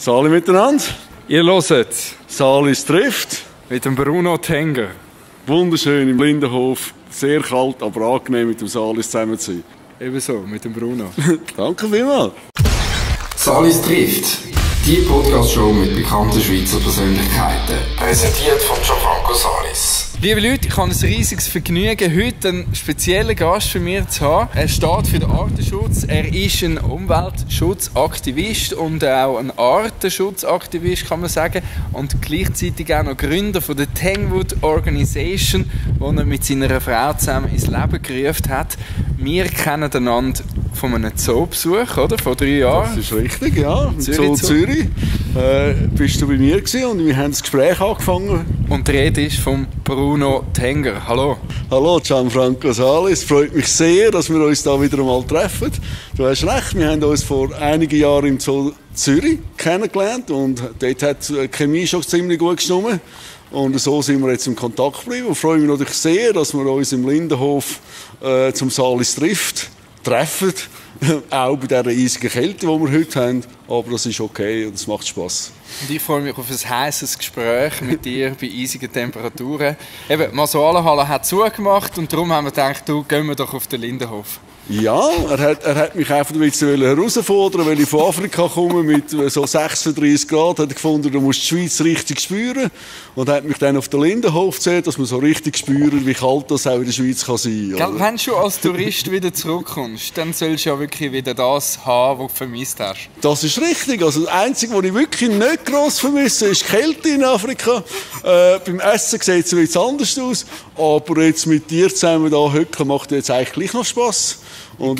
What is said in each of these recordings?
Sali miteinander. Ihr hört Salis trifft. mit dem Bruno Tenger. Wunderschön im Lindenhof. Sehr kalt, aber angenehm mit dem Salis zusammen zu sein. Ebenso, mit dem Bruno. Danke vielmals. Salis trifft. Die Podcast-Show mit bekannten Schweizer Persönlichkeiten. Präsentiert von Gianfranco Salis. Liebe Leute, ich habe ein riesiges Vergnügen, heute einen speziellen Gast für mich zu haben. Er steht für den Artenschutz, er ist ein Umweltschutzaktivist und auch ein Artenschutzaktivist, kann man sagen. Und gleichzeitig auch noch Gründer von der Tangwood Organisation, die er mit seiner Frau zusammen ins Leben gerufen hat. Wir kennen einander von einem Zoobesuch, oder? Vor 3 Jahren. Das ist richtig, ja. Im Zoo Zoo. Zürich. Bist du bei mir gewesen und wir haben das Gespräch angefangen. Und die Rede ist vom Bruno Tenger. Hallo. Hallo Gianfranco Salis, es freut mich sehr, dass wir uns da wieder einmal treffen. Du hast recht, wir haben uns vor einigen Jahren im Zoo Zürich kennengelernt und dort hat die Chemie schon ziemlich gut gestimmt. Und so sind wir jetzt im Kontakt geblieben und freue mich natürlich sehr, dass wir uns im Lindenhof zum Salis treffen. Auch bei dieser eisigen Kälte, die wir heute haben. Aber das ist okay und es macht Spass. Und ich freue mich auf ein heißes Gespräch mit dir bei eisigen Temperaturen. Eben, Masoalenhalle hat zugemacht und darum haben wir gedacht, gehen wir doch auf den Lindenhof. Ja, er hat mich einfach ein bisschen herausfordern, weil ich von Afrika komme mit so 36 Grad. Hat er gefunden, du musst die Schweiz richtig spüren. Und hat mich dann auf den Lindenhof gezählt, dass man so richtig spüren, wie kalt das auch in der Schweiz kann sein kann. Wenn du als Tourist wieder zurückkommst, dann sollst du ja wirklich wieder das haben, was du vermisst hast. Das ist richtig. Also das Einzige, was ich wirklich nicht gross vermisse, ist die Kälte in Afrika. Beim Essen sieht es ein bisschen anders aus. Aber jetzt mit dir zusammen da hocken macht jetzt eigentlich gleich noch Spass. Und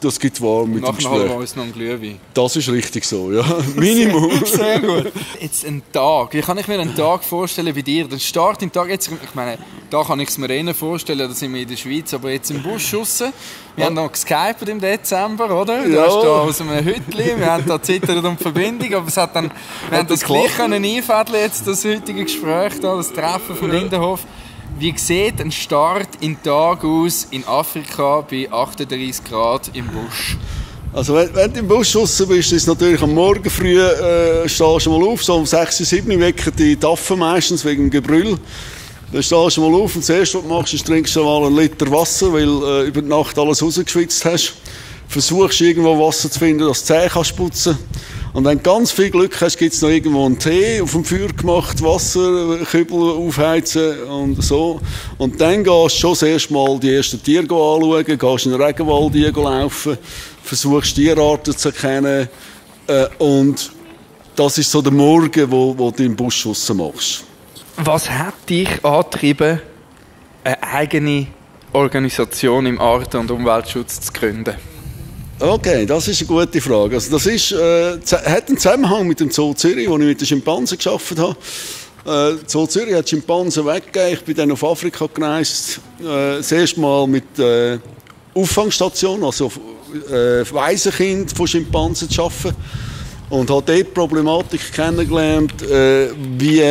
das gibt warm mit dem Gespräch. Nachher holen wir uns noch einen Glühwein. Das ist richtig so, ja. Minimum. Sehr gut. Jetzt ein Tag. Wie kann ich mir einen Tag vorstellen bei dir? Dann startet ein Tag, jetzt, ich meine, da kann ich es mir eher vorstellen, da sind wir in der Schweiz, aber jetzt im Busch draussen. Wir haben noch geskypet im Dezember, oder? Du hast da aus einem Hütchen, wir haben da zittert um die Verbindung, aber wir haben das gleich einfädeln jetzt das heutige Gespräch, da, das Treffen von Lindenhof. Wie sieht ein Start in den Tag aus in Afrika bei 38 Grad im Busch? Also wenn du im Busch draussen bist, ist es natürlich am Morgen früh, stehst du mal auf, so um 6, 7 wecken die Affen meistens wegen dem Gebrüll. Dann stehst du mal auf und das Erste, was du machst, ist trinkst du mal 1 Liter Wasser, weil über die Nacht alles rausgeschwitzt hast. Versuchst irgendwo Wasser zu finden, dass du die Zähne kannst putzen. Und wenn du ganz viel Glück hast, gibt es noch irgendwo einen Tee auf dem Feuer gemacht, Wasserkübel aufheizen und so. Und dann gehst du schon das erste Mal die ersten Tiere anschauen, gehst in den Regenwald laufen, versuchst Tierarten zu erkennen. Und das ist so der Morgen, wo du im Busch draussen machst. Was hat dich angetrieben, eine eigene Organisation im Arten- und Umweltschutz zu gründen? Okay, das ist eine gute Frage. Also das hat einen Zusammenhang mit dem Zoo Zürich, wo ich mit den Schimpansen gearbeitet habe. Zoo Zürich hat Schimpansen weggegeben. Ich bin dann auf Afrika gereist. Das erste Mal mit Auffangstation, also Waisenkind von Schimpansen zu arbeiten. Und habe dort die Problematik kennengelernt, wie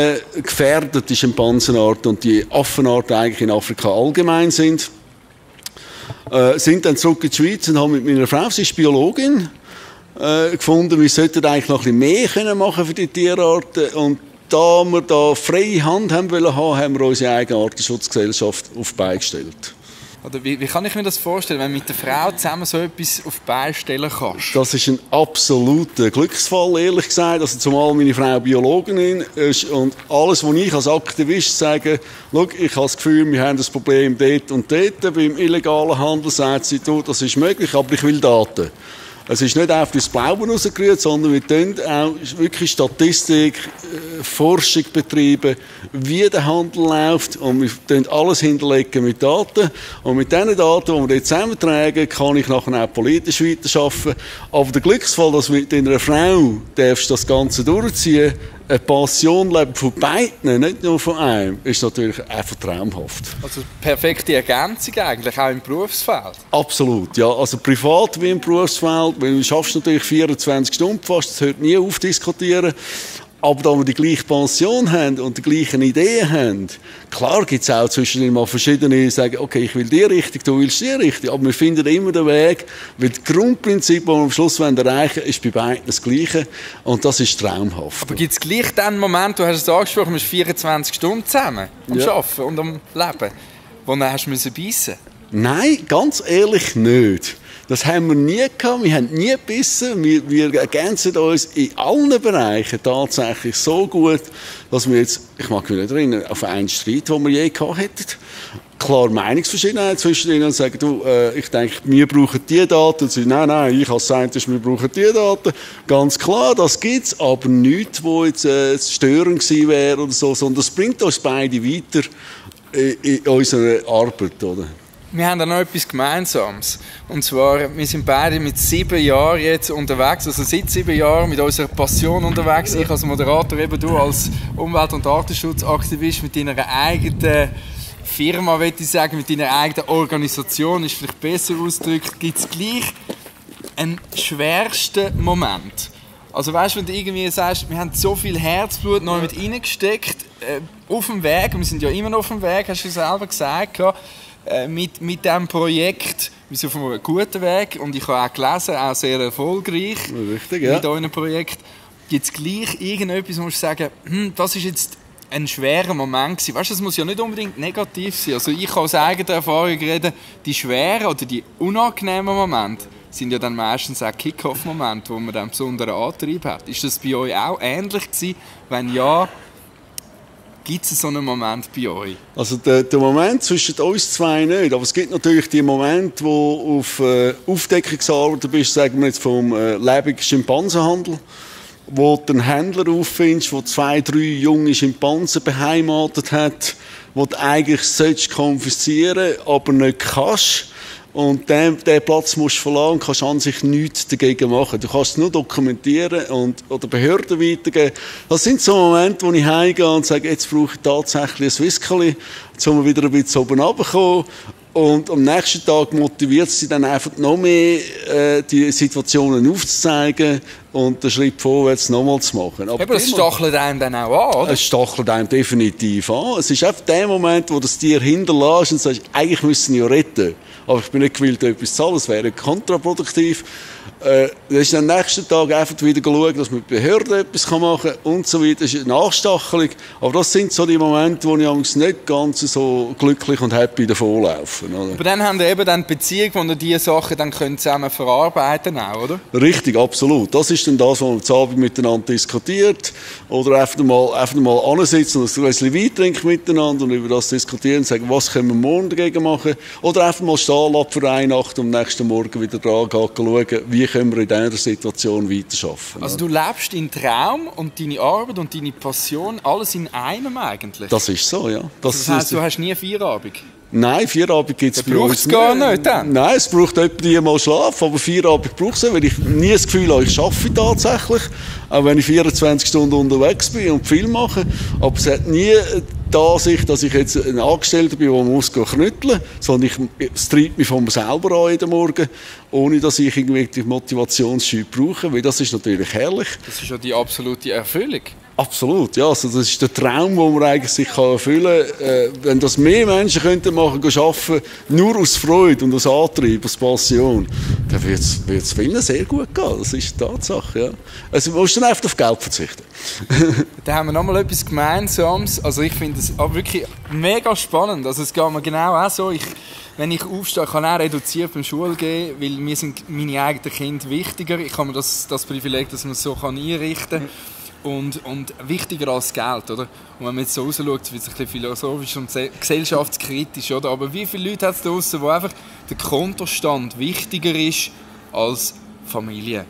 gefährdet die Schimpansenart und die Affenart eigentlich in Afrika allgemein sind. Sind dann zurück in die Schweiz und haben mit meiner Frau, sie ist Biologin, gefunden, wir sollten eigentlich noch ein bisschen mehr machen für die Tierarten. Und da wir da freie Hand haben wollen, haben wir unsere eigene Artenschutzgesellschaft auf die Beine gestellt. Oder wie kann ich mir das vorstellen, wenn du mit der Frau zusammen so etwas auf die Beine stellen kannst? Das ist ein absoluter Glücksfall, ehrlich gesagt. Also zumal meine Frau Biologin ist und alles, was ich als Aktivist sage, schau, ich habe das Gefühl, wir haben das Problem dort und dort. Beim illegalen Handel sagt sie, du, das ist möglich, aber ich will Daten. Es ist nicht einfach das Blaue rausgerührt, sondern wir tun auch wirklich Statistik, Forschung betreiben, wie der Handel läuft und wir tun alles hinterlegen mit Daten. Und mit diesen Daten, die wir jetzt zusammentragen, kann ich nachher auch politisch weiterarbeiten. Aber der Glücksfall, dass mit einer Frau das Ganze durchziehen darfst, eine Passion lebt von beiden, nicht nur von einem, ist natürlich einfach traumhaft. Also perfekte Ergänzung eigentlich, auch im Berufsfeld? Absolut, ja. Also privat wie im Berufsfeld, weil du schaffst natürlich 24 Stunden fast, das hört nie auf diskutieren. Aber da wir die gleiche Pension haben und die gleichen Ideen haben, klar gibt es auch zwischendurch mal verschiedene, die sagen, okay, ich will die Richtung, du willst die Richtung, aber wir finden immer den Weg, weil das Grundprinzip, das wir am Schluss erreichen wollen, ist bei beiden das Gleiche und das ist traumhaft. Aber gibt es gleich den Moment, du hast es angesprochen, wir sind 24 Stunden zusammen am Arbeiten und am Leben, wo dann hast du beißen? Nein, ganz ehrlich nicht. Das haben wir nie gehabt, wir haben nie gebissen. Wir ergänzen uns in allen Bereichen tatsächlich so gut, dass wir jetzt, ich mag mich nicht erinnern, auf einen Streit, den wir je gehabt hätten. Klar, Meinungsverschiedenheit zwischen ihnen und sagen, du, ich denke, wir brauchen diese Daten. Und sie, nein, ich als Scientist, wir brauchen diese Daten. Ganz klar, das gibt's, aber nichts, wo jetzt störend gewesen wäre oder so, sondern das bringt uns beide weiter in unserer Arbeit, oder? Wir haben da noch etwas Gemeinsames. Und zwar, wir sind beide mit 7 Jahren jetzt unterwegs, also seit 7 Jahren mit unserer Passion unterwegs. Ich als Moderator, eben du als Umwelt- und Artenschutzaktivist mit deiner eigenen Firma, würde ich sagen, mit deiner eigenen Organisation, ist vielleicht besser ausgedrückt, gibt es gleich einen schwersten Moment. Also weißt du, wenn du irgendwie sagst, wir haben so viel Herzblut noch mit reingesteckt, auf dem Weg, und wir sind ja immer noch auf dem Weg, hast du selber gesagt, mit diesem Projekt, wir sind auf einem guten Weg und ich habe auch gelesen, auch sehr erfolgreich. Richtig, ja. Mit eurem Projekt. Gibt es gleich irgendetwas, wo du sagen, das ist jetzt ein schwerer Moment gewesen? Weißt du, das muss ja nicht unbedingt negativ sein. Also ich kann aus eigener Erfahrung reden, die schweren oder die unangenehmen Momente sind ja dann meistens auch Kick-Off-Momente, wo man dann einen besonderen Antrieb hat. Ist das bei euch auch ähnlich gewesen? Wenn ja, gibt es so einen Moment bei euch? Also der Moment zwischen uns zwei nicht, aber es gibt natürlich die Momente, wo du auf Aufdeckungsarbeit bist, sagen wir jetzt vom lebenden Schimpansenhandel, wo du einen Händler auffindest, der 2, 3 junge Schimpansen beheimatet hat, wo du eigentlich konfiszieren solltest, aber nicht kannst. Und diesen Platz musst du verlassen und kannst an sich nichts dagegen machen. Du kannst es nur dokumentieren oder Behörden weitergeben. Das sind so Momente, wo ich heimgehe und sage, jetzt brauche ich tatsächlich ein Swisskeli, um wieder ein bisschen oben runterzukommen. Und am nächsten Tag motiviert sie dann einfach noch mehr, die Situationen aufzuzeigen und den Schritt vorwärts nochmal zu machen. Aber das stachelt einem dann auch an, oder? Es stachelt einem definitiv an. Es ist einfach der Moment, wo das Tier hinterlässt und sagst, eigentlich müssen sie ja retten. Aber ich bin nicht gewillt, etwas zu zahlen. Das wäre kontraproduktiv. Das ist dann am nächsten Tag einfach wieder schauen, dass man mit Behörden etwas machen kann und so weiter. Das ist eine Nachstachelung. Aber das sind so die Momente, wo ich nicht ganz so glücklich und happy davonlaufen. Oder? Aber dann haben wir eben dann die Beziehung, wo ihr diese Sachen dann zusammen verarbeiten können, oder? Richtig, absolut. Das ist dann das, was man am Abend miteinander diskutiert. Oder einfach mal ansitzen und ein bisschen Wein trinken miteinander und über das diskutieren und sagen, was können wir morgen dagegen machen. Oder einfach mal stehen lassen für eine Nacht und am nächsten Morgen wieder dran gehen, schauen, wie können wir in dieser Situation weiterarbeiten. Also du lebst in Traum und deine Arbeit und deine Passion, alles in einem eigentlich? Das ist so, ja. Das heisst, du hast nie Feierabend? Nein, Feierabend gibt es bei uns nicht. Braucht es gar nicht dann? Nein, es braucht etwa mal Schlaf, aber Feierabend braucht es nicht, weil ich nie das Gefühl habe, ich arbeite tatsächlich, auch wenn ich 24 Stunden unterwegs bin und viel mache, aber es hat nie die Ansicht, dass ich jetzt ein Angestellter bin, der muss knütteln, sondern es treibt mich von mir selber an jeden Morgen, ohne dass ich irgendwie die Motivationsschub brauche, weil das ist natürlich herrlich. Das ist ja die absolute Erfüllung. Absolut, ja. Also das ist der Traum, den man eigentlich sich erfüllen kann. Wenn das mehr Menschen könnten machen, arbeiten, nur aus Freude und aus Antrieb, aus Passion, dann wird es vielen sehr gut gehen. Das ist die Tatsache, ja. Also man muss dann einfach auf Geld verzichten. Da haben wir nochmal etwas Gemeinsames. Also ich finde es wirklich mega spannend. Also es geht mir genau auch so. Wenn ich aufstehe, kann ich auch reduziert beim Schule gehen, weil mir sind meine eigenen Kinder wichtiger. Ich habe mir das Privileg, dass man es so einrichten kann. Und wichtiger als Geld, oder? Und wenn man jetzt so rausschaut, wird es ein bisschen philosophisch und gesellschaftskritisch, oder? Aber wie viele Leute hat es da draussen, wo einfach der Kontostand wichtiger ist als Familie?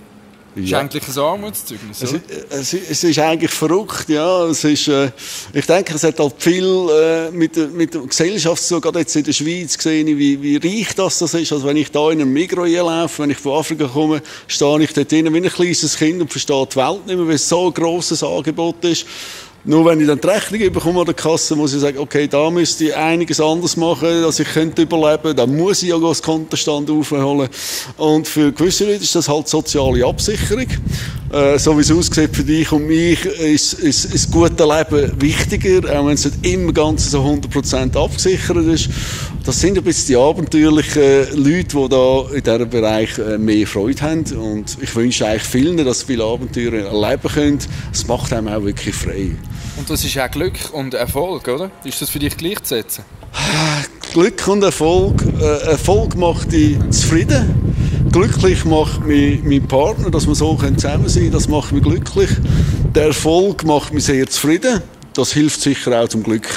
Das ist eigentlich ein Armutszeugnis, oder? Es ist eigentlich verrückt, ja. Ich denke, es hat halt viel mit der Gesellschaft zu tun. Gerade jetzt in der Schweiz sehe ich, wie reich das ist. Also wenn ich da in einem Migros laufe, wenn ich von Afrika komme, stehe ich dort drin wie ein kleines Kind und verstehe die Welt nicht mehr, weil es so ein grosses Angebot ist. Nur wenn ich dann die Rechnung bekomme an der Kasse, muss ich sagen, okay, da müsste ich einiges anders machen, dass ich könnte überleben. Dann muss ich ja das Kontostand aufholen. Und für gewisse Leute ist das halt soziale Absicherung. So wie es aussieht für dich und mich, ist das gute Leben wichtiger, auch wenn es nicht immer ganz so 100% abgesichert ist. Das sind ein bisschen die abenteuerlichen Leute, die da in diesem Bereich mehr Freude haben. Und ich wünsche eigentlich vielen, dass sie viele Abenteuer erleben können. Es macht einem auch wirklich frei. Und das ist auch Glück und Erfolg, oder? Ist das für dich gleichzusetzen? Glück und Erfolg. Erfolg macht dich zufrieden. Glücklich macht mich mein Partner, dass wir so zusammen sein können. Das macht mich glücklich. Der Erfolg macht mich sehr zufrieden. Das hilft sicher auch zum Glück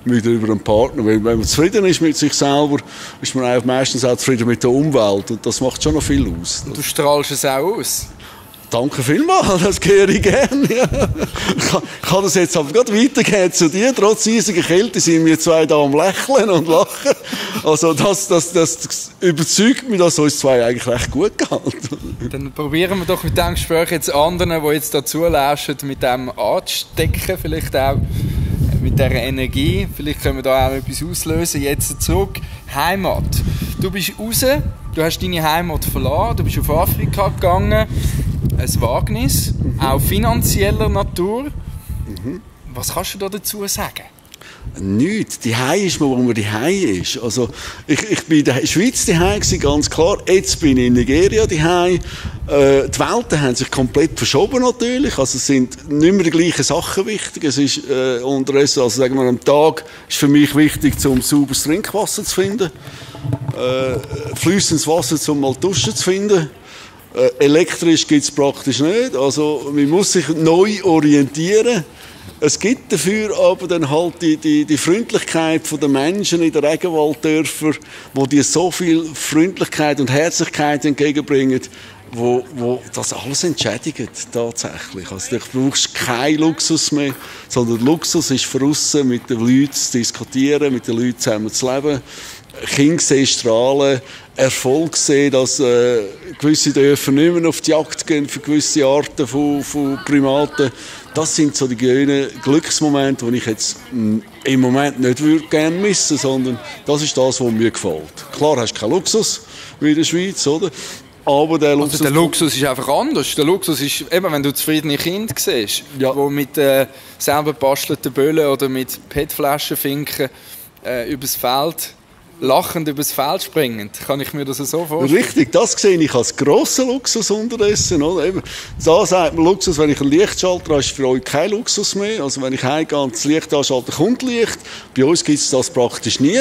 wieder über einen Partner. Weil wenn man zufrieden ist mit sich selber, ist man auch meistens auch zufrieden mit der Umwelt. Und das macht schon noch viel aus. Und du strahlst es auch aus? Danke vielmals, das höre ich gerne. Ja. Ich kann das jetzt aber gerade weitergeben zu dir. Trotz riesiger Kälte sind wir zwei da am Lächeln und Lachen. Also das überzeugt mich, dass uns zwei eigentlich recht gut geht. Dann probieren wir doch mit diesem Gespräch jetzt anderen, die jetzt dazu lauschen, mit dem anzustecken, vielleicht auch mit dieser Energie. Vielleicht können wir da auch etwas auslösen. Jetzt zurück. Heimat. Du bist raus, du hast deine Heimat verlassen, du bist auf Afrika gegangen. Ein Wagnis, auch finanzieller Natur. Was kannst du da dazu sagen? Nichts. Die Hause ist man, wo man die Hause ist. Also, ich bin in der Schweiz die Hause, ganz klar. Jetzt bin ich in Nigeria die Hause. Die Welten haben sich komplett verschoben natürlich. Also, es sind nicht mehr die gleichen Sachen wichtig. Es ist unterdessen, also sagen wir, am Tag ist für mich wichtig, um sauberes Trinkwasser zu finden. Fließendes Wasser, um mal duschen zu finden. Elektrisch gibt es praktisch nicht. Also, man muss sich neu orientieren. Es gibt dafür aber dann halt die Freundlichkeit der Menschen in den Regenwalddörfern, wo dir so viel Freundlichkeit und Herzlichkeit entgegenbringen, wo das alles entschädigt, tatsächlich. Also du brauchst keinen Luxus mehr, sondern Luxus ist für aussen mit den Leuten zu diskutieren, mit den Leuten zusammen zu leben. Kinder sehen strahlen, Erfolg sehen, dass gewisse Dörfer nicht mehr auf die Jagd gehen für gewisse Arten von Primaten. Das sind so die Glücksmomente, die ich jetzt im Moment nicht gerne missen würde, sondern das ist das, was mir gefällt. Klar hast du keinen Luxus wie in der Schweiz, oder? Aber der Luxus, also der Luxus ist einfach anders. Der Luxus ist, eben, wenn du zufriedene Kinder siehst, ja, die mit selber bastelten Böllen oder mit PET-Flaschenfinken übers Feld lachend übers Feld springend. Kann ich mir das so vorstellen? Richtig, das sehe ich als grossen Luxus unterdessen. Oder? Eben, da sagt man Luxus, wenn ich einen Lichtschalter habe, ist für euch kein Luxus mehr. Also wenn ich heimgehe und das Licht anschalte, kommt Licht. Bei uns gibt es das praktisch nie.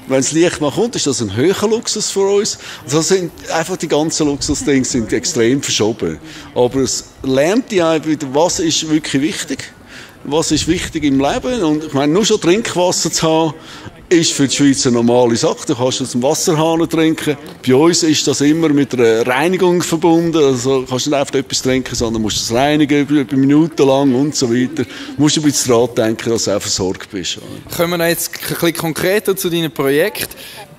Wenn das Licht mal kommt, ist das ein höherer Luxus für uns. Also sind einfach die ganzen Luxusdinge sind extrem verschoben. Aber es lernt dich auch wieder, was ist wirklich wichtig. Was ist wichtig im Leben? Und ich meine, nur schon Trinkwasser zu haben, ist für die Schweiz eine normale Sache. Du kannst aus dem Wasserhahn trinken. Bei uns ist das immer mit einer Reinigung verbunden. Also du kannst nicht einfach etwas trinken, sondern musst es reinigen über Minuten lang und so weiter. Du musst ein bisschen daran denken, dass du auch versorgt bist. Kommen wir jetzt ein bisschen konkreter zu deinem Projekt.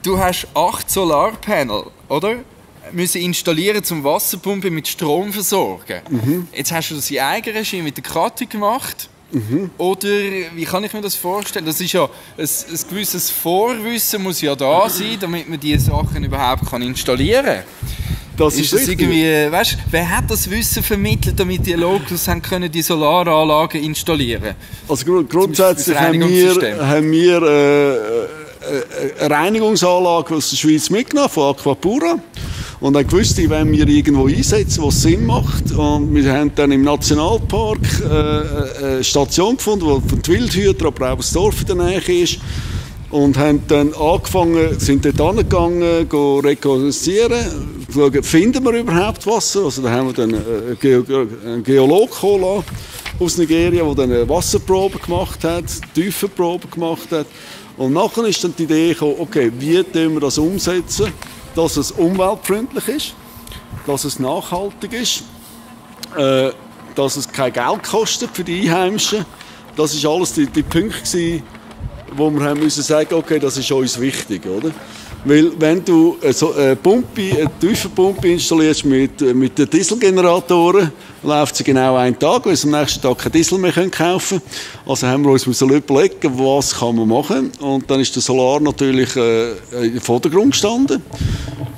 Du hast 8 Solarpanel, oder? Müssen installieren, zum Wasserpumpe mit Strom versorgen. Jetzt hast du das in Eigenregie mit der Kathi gemacht. Oder wie kann ich mir das vorstellen? Das ist ja ein gewisses Vorwissen muss ja da sein, damit man diese Sachen überhaupt installieren kann. Das ist das irgendwie, weißt, wer hat das Wissen vermittelt, damit die Locals können die Solaranlagen installieren? Also grundsätzlich haben wir eine Reinigungsanlage aus der Schweiz mitgenommen, von Aquapura. Und dann gewusst, wenn wir irgendwo einsetzen, wo es Sinn macht. Und wir haben dann im Nationalpark eine Station gefunden, wo von den Wildhütern, aber auch das Dorf in der Nähe ist. Und haben dann angefangen, sind dort angegangen, rekonstruieren, schauen, finden wir überhaupt Wasser. Also da haben wir dann einen Geologen aus Nigeria, der dann eine Wasserprobe gemacht hat, Tiefenprobe gemacht hat. Und nachher ist dann die Idee gekommen, okay, wie können wir das umsetzen, dass es umweltfreundlich ist, dass es nachhaltig ist, dass es kein Geld kostet für die Einheimischen. Das ist alles die Punkte gewesen, wo wir haben müssen sagen, okay, das ist uns wichtig, oder? Weil wenn du eine Tiefenpumpe installierst mit den Dieselgeneratoren, läuft sie genau einen Tag, weil sie am nächsten Tag kein Diesel mehr kaufen können. Also haben wir uns überlegen, was kann man machen. Und dann ist der Solar natürlich in den Vordergrund gestanden.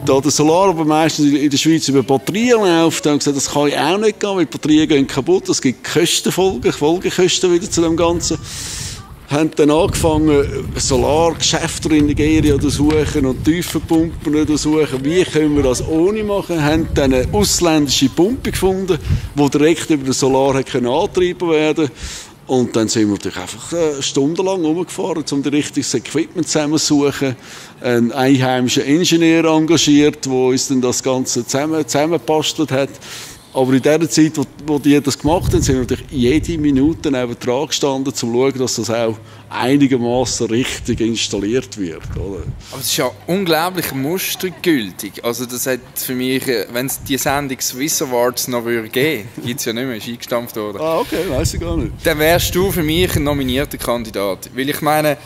Da der Solar aber meistens in der Schweiz über Batterien läuft, haben wir gesagt, das kann auch nicht gehen, weil die Batterien gehen kaputt. Es gibt Folgekosten wieder zu dem Ganzen. Haben dann angefangen, Solargeschäfte in Nigeria zu suchen und Tiefenpumpen zu suchen. Wie können wir das ohne machen? Haben dann eine ausländische Pumpe gefunden, die direkt über den Solar angetrieben werden konnte. Und dann sind wir natürlich einfach stundenlang rumgefahren, um das richtige Equipment zusammenzusuchen. Einen einheimischen Ingenieur engagiert, der uns dann das Ganze zusammengebastelt hat. Aber in der Zeit, wo die das gemacht haben, sind wir natürlich jede Minute neben dran gestanden, um zu schauen, dass das auch einigermaßen richtig installiert wird. Oder? Aber es ist ja unglaublich mustergültig. Also das hat für mich, wenn es die Sendung Swiss Awards noch geben würde, gibt es ja nicht mehr, ist eingestampft worden. Ah, okay, weiss ich gar nicht. Dann wärst du für mich ein nominierter Kandidat. Weil ich meine,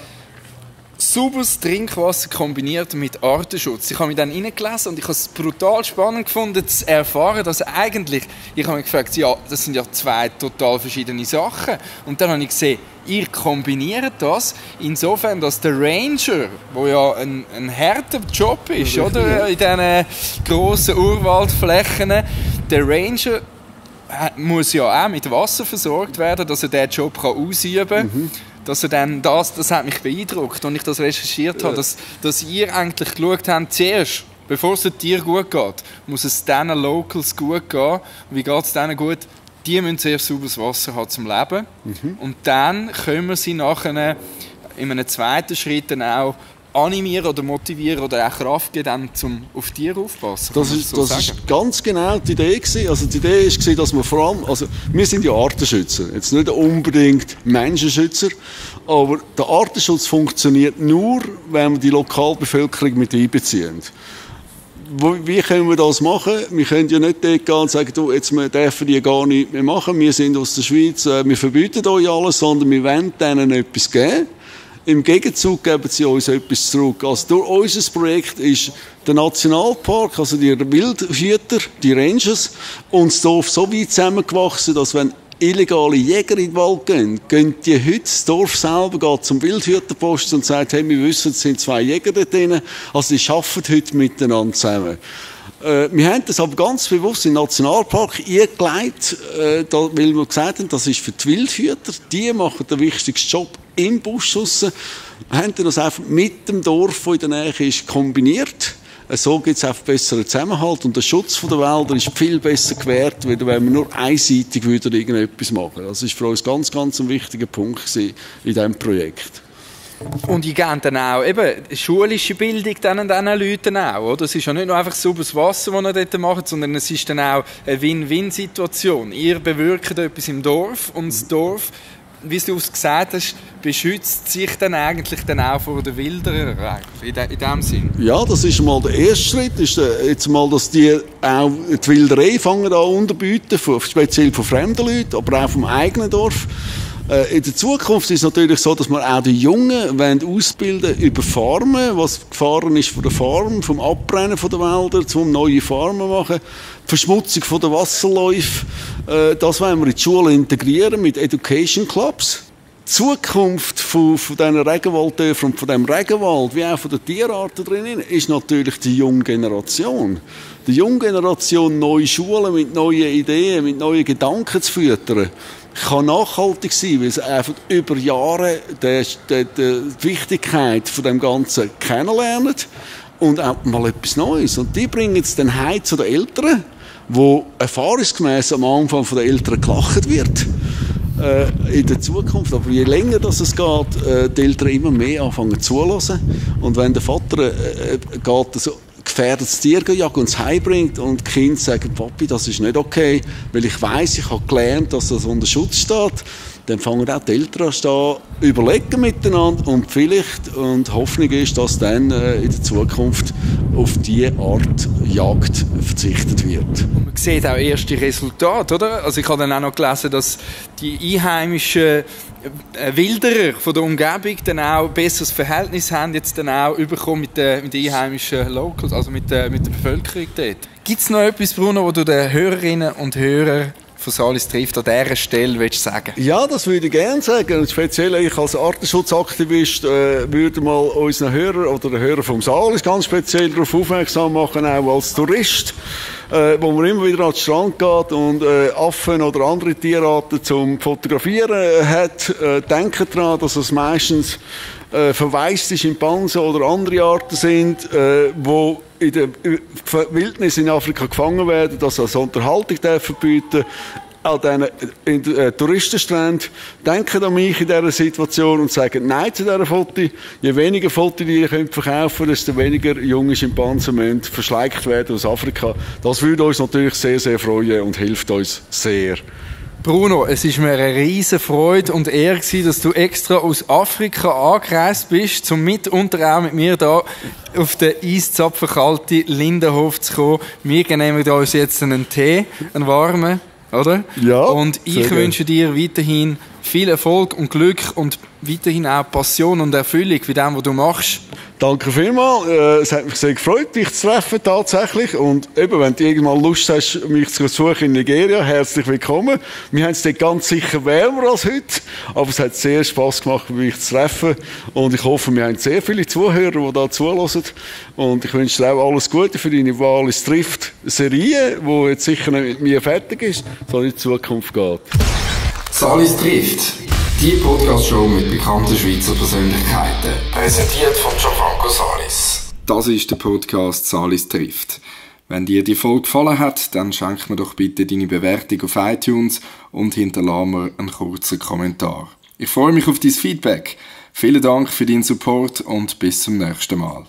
sauberes Trinkwasser kombiniert mit Artenschutz. Ich habe mich dann reingelesen und ich habe es brutal spannend gefunden, zu erfahren, dass eigentlich, ich habe mich gefragt, ja, das sind ja zwei total verschiedene Sachen. Und dann habe ich gesehen, ihr kombiniert das insofern, dass der Ranger, der ja ein harter Job ist, oder? In diesen grossen Urwaldflächen, der Ranger muss ja auch mit Wasser versorgt werden, dass er diesen Job ausüben kann. Dass er dann das hat mich beeindruckt, als ich das recherchiert habe, dass ihr eigentlich geschaut habt, zuerst, bevor es den Tieren gut geht, muss es diesen Locals gut gehen. Wie geht es denen gut? Die müssen zuerst sauberes Wasser haben zum Leben. Und dann können wir sie nachher in einem zweiten Schritt dann auch animieren oder motivieren oder auch Kraft geben, dann zum auf Tiere aufpassen. Das ist ganz genau die Idee gewesen. Also die Idee war, dass wir vor allem, also wir sind ja Artenschützer, jetzt nicht unbedingt Menschenschützer, aber der Artenschutz funktioniert nur, wenn wir die Lokalbevölkerung mit einbeziehen. Wie können wir das machen? Wir können ja nicht dort gehen und sagen, du, jetzt dürfen die gar nichts mehr machen, wir sind aus der Schweiz, wir verbieten euch alles, sondern wir wollen denen etwas geben. Im Gegenzug geben sie uns etwas zurück. Also durch unser Projekt ist der Nationalpark, also die Wildhüter, die Rangers, und das Dorf so weit zusammengewachsen, dass wenn illegale Jäger in den Wald gehen die heute, das Dorf selber geht zum Wildhüterpost und sagt, hey, wir wissen, es sind 2 Jäger dort drin, also die arbeiten heute miteinander zusammen. Wir haben das aber ganz bewusst in den Nationalpark eingelegt, weil wir gesagt haben, das ist für die Wildhüter, die machen den wichtigsten Job im Busch raus, haben das einfach mit dem Dorf, das in der Nähe ist, kombiniert. So gibt es einfach besseren Zusammenhalt und der Schutz der Wälder ist viel besser gewährt, wenn wir nur einseitig irgendetwas machen. Das ist für uns ganz, ganz ein wichtiger Punkt in diesem Projekt. Und ich gebe dann auch eben schulische Bildung diesen Leuten auch, oder? Es ist ja nicht nur einfach sauberes Wasser, das ihr dort macht, sondern es ist dann auch eine Win-Win-Situation. Ihr bewirkt etwas im Dorf und das Dorf, wie du es gesagt hast, beschützt sich dann eigentlich dann auch vor den Wilderern in dem Sinn. Ja, das ist mal der erste Schritt, ist jetzt mal, dass die auch die Wilderei fangen an unterbieten, speziell von fremden Leuten, aber auch vom eigenen Dorf. In der Zukunft ist es natürlich so, dass wir auch die Jungen ausbilden über Farmen, was Gefahren ist von der Farm, vom Abbrennen der Wälder, zum neue Farmen machen, die Verschmutzung der Wasserläufe. Das wollen wir in die Schule integrieren mit Education Clubs. Die Zukunft von diesen Regenwalddörfern und von dem Regenwald, wie auch von den Tierarten drin, ist natürlich die junge Generation. Die junge Generation neue Schulen mit neuen Ideen, mit neuen Gedanken zu füttern, kann nachhaltig sein, weil sie einfach über Jahre die Wichtigkeit von dem Ganzen kennenlernen und auch mal etwas Neues. Und die bringen es dann heim zu den Eltern, wo erfahrungsgemäß am Anfang von den Eltern gelacht wird. In der Zukunft, aber je länger das es geht, die Eltern immer mehr anfangen zulassen. Und wenn der Vater geht so gefährdetes Tier jagen und es heimbringt und die Kinder sagen, Papi, das ist nicht okay, weil ich weiss, ich habe gelernt, dass das unter Schutz steht, dann fangen auch die Eltern an, überlegen miteinander und vielleicht, und Hoffnung ist, dass dann in der Zukunft auf diese Art Jagd verzichtet wird. Und man sieht auch erste Resultate, oder? Also ich habe dann auch noch gelesen, dass die einheimischen Wilderer von der Umgebung dann auch ein besseres Verhältnis haben, jetzt dann auch bekommen mit den einheimischen Locals, also mit der Bevölkerung dort. Gibt es noch etwas, Bruno, was du den Hörerinnen und Hörern von Salis trifft an dieser Stelle willst du sagen? Ja, das würde ich gerne sagen. Und speziell ich als Artenschutzaktivist würde mal unseren Hörer oder den Hörer vom Salis ganz speziell darauf aufmerksam machen, auch als Tourist, wo man immer wieder an den Strand geht und Affen oder andere Tierarten zum Fotografieren hat. Denken daran, dass es meistens verwaiste Schimpansen oder andere Arten sind, die in der Wildnis in Afrika gefangen werden, dass sie als Unterhaltung bieten an diesen Touristenstränden. Denken an mich in dieser Situation und sagen Nein zu dieser Foto. Je weniger Fotos die ihr verkaufen könnt, desto weniger junge Schimpansen müssen verschleicht werden aus Afrika. Das würde uns natürlich sehr, sehr freuen und hilft uns sehr. Bruno, es ist mir eine riesen Freude und Ehre gewesen, dass du extra aus Afrika angereist bist, um mitunter auch mit mir da auf den eiszapfenkalten Lindenhof zu kommen. Wir nehmen uns jetzt einen Tee, einen warmen, oder? Ja. Und ich wünsche dir weiterhin viel Erfolg und Glück und weiterhin auch Passion und Erfüllung bei dem, was du machst. Danke vielmals. Es hat mich sehr gefreut, dich zu treffen tatsächlich. Und eben, wenn du irgendwann Lust hast, mich zu besuchen in Nigeria, herzlich willkommen. Wir haben es dort ganz sicher wärmer als heute, aber es hat sehr Spass gemacht, mich zu treffen. Und ich hoffe, wir haben sehr viele Zuhörer, die da zuhören. Und ich wünsche dir auch alles Gute für deine Salis trifft Serie, die jetzt sicher nicht mit mir fertig ist, sondern in die Zukunft geht. Salis trifft. Die Podcast-Show mit bekannten Schweizer Persönlichkeiten. Präsentiert von Gianfranco Salis. Das ist der Podcast Salis trifft. Wenn dir die Folge gefallen hat, dann schenk mir doch bitte deine Bewertung auf iTunes und hinterlasse mir einen kurzen Kommentar. Ich freue mich auf dein Feedback. Vielen Dank für deinen Support und bis zum nächsten Mal.